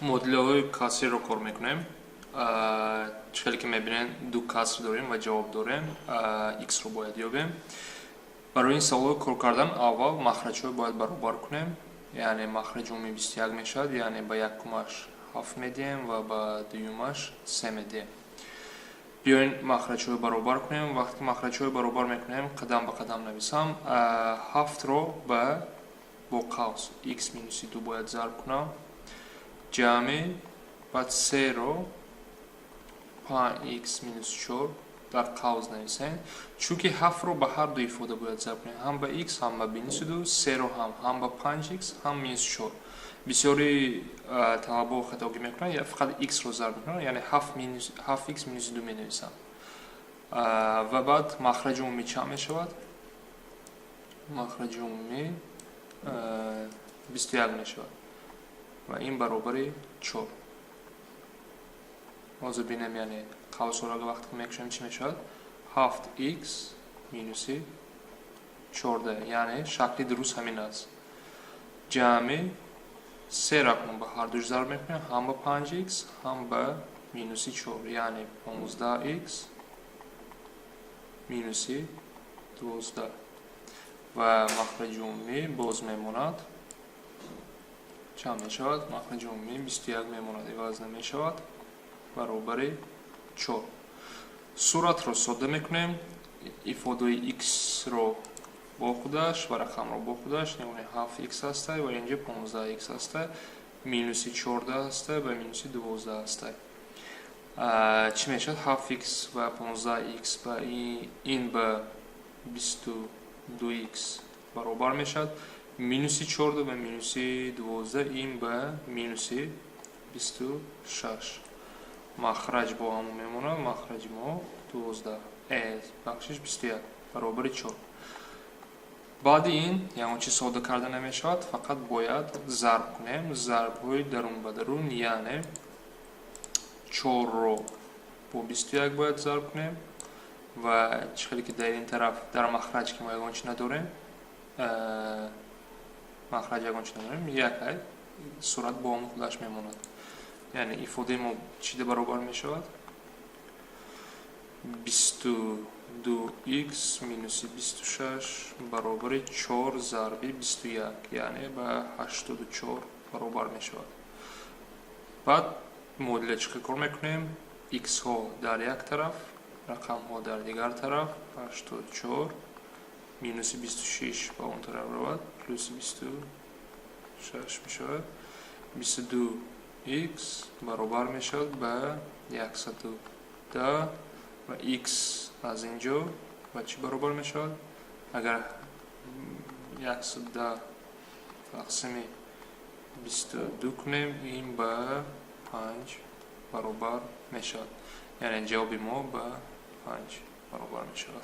Модулҳои касриро кор мекунем. Чӣ хеле ки мебинем, ду каср дорем ва ҷавоб дорем. X-ро бояд ёбем. Барои ин саволҳо кор кардан аввал махраҷҳоро бояд баробар кунем. Яъне махраҷи умумӣ 21 мешавад, яъне ба якумаш 7 медиҳем ва ба дуюмаш 3 медиҳем. Биёин, махраҷҳоро баробар кунем. Вақте ки махраҷҳоро баробар мекунем, қадам ба қадам нависам. Ҳафтро ба бо қавс x минуси 2 бояд зарб кунам. Ҷамъи баъд серо 5x минус 4 дар қавс нависем, чунки ҳафтро ба ҳар ду ифода бояд зарб кунем, ҳам ба x, ҳам ба минуси 2, серо ҳам ба 5x, ҳам минус 4. Бисёри талабаҳо хатогӣ мекунанд, фақат x-ро зарб мекунанд, яъне 7x минуси 2 менависам. Ва баъд махраҷи умумӣ чанд мешавад? Махраҷи умумӣ 21 мешавад ва ин баробари 4. Ҳозир бинем, яъне қавсҳоро вақте ки мекушем, чӣ мешавад? 7x минуси 14, яъне шакли дуруст ҳамин аст. Ҷамъи се рақам ба ҳар душ зарб мекунем, ҳам ба 5x, ҳам ба минуси 4, яъне 15x минуси 12 ва махраҷи умумӣ боз мемонад. Чанд мешавад? Махраҷи умумӣ 21 мемонад, иваз намешавад, баробари 4. Суратро содда мекунем. Ифодаи x-ро бо худаш ва рақамро бо худаш, яъне 7x ҳастай ва инҷа 15x ҳастай, минуси 14 ҳастай ва минуси 12 ҳастай. Чӣ мешавад? 7x ва 15x ба ин ба 22x баробар мешавад. Минуси 14 ва минуси 12 ин ба минуси 26. Махраҷ бо ҳамон мемонад. Махраҷи мо 12, бахшиш, 21 баробари 4. Баъди ин ягон чиз содда карда намешавад, фақат бояд зарб кунем, зарбҳои дарун ба дарун, яъне чорро бо 21 бояд зарб кунем. Ва чӣ хеле ки дар ин тараф, дар махраҷ ки мо ягон чи надорем, махраҷ ягон чи надорем, якай сурат бо ҳамон худаш мемонад. Яъне ифодаи мо чида баробар мешавад? 22 х минуси 26 баробари чор зарби 21, яъне ба 84 баробар мешавад. Баъд муодила чӣ хел кор мекунем? Х-ҳо дар як тараф, рақамҳо дар дигар тараф. 84 минуси 26 ба он тараф равад, плюси 26 мешавад. 22 х баробар мешавад ба 110 ва х аз ин ҷо ба чӣ баробар мешавад? Агар 110 тақсими 22 кунем, ин ба 5 баробар мешавад, яъне ҷавоби мо ба 5 баробар мешавад.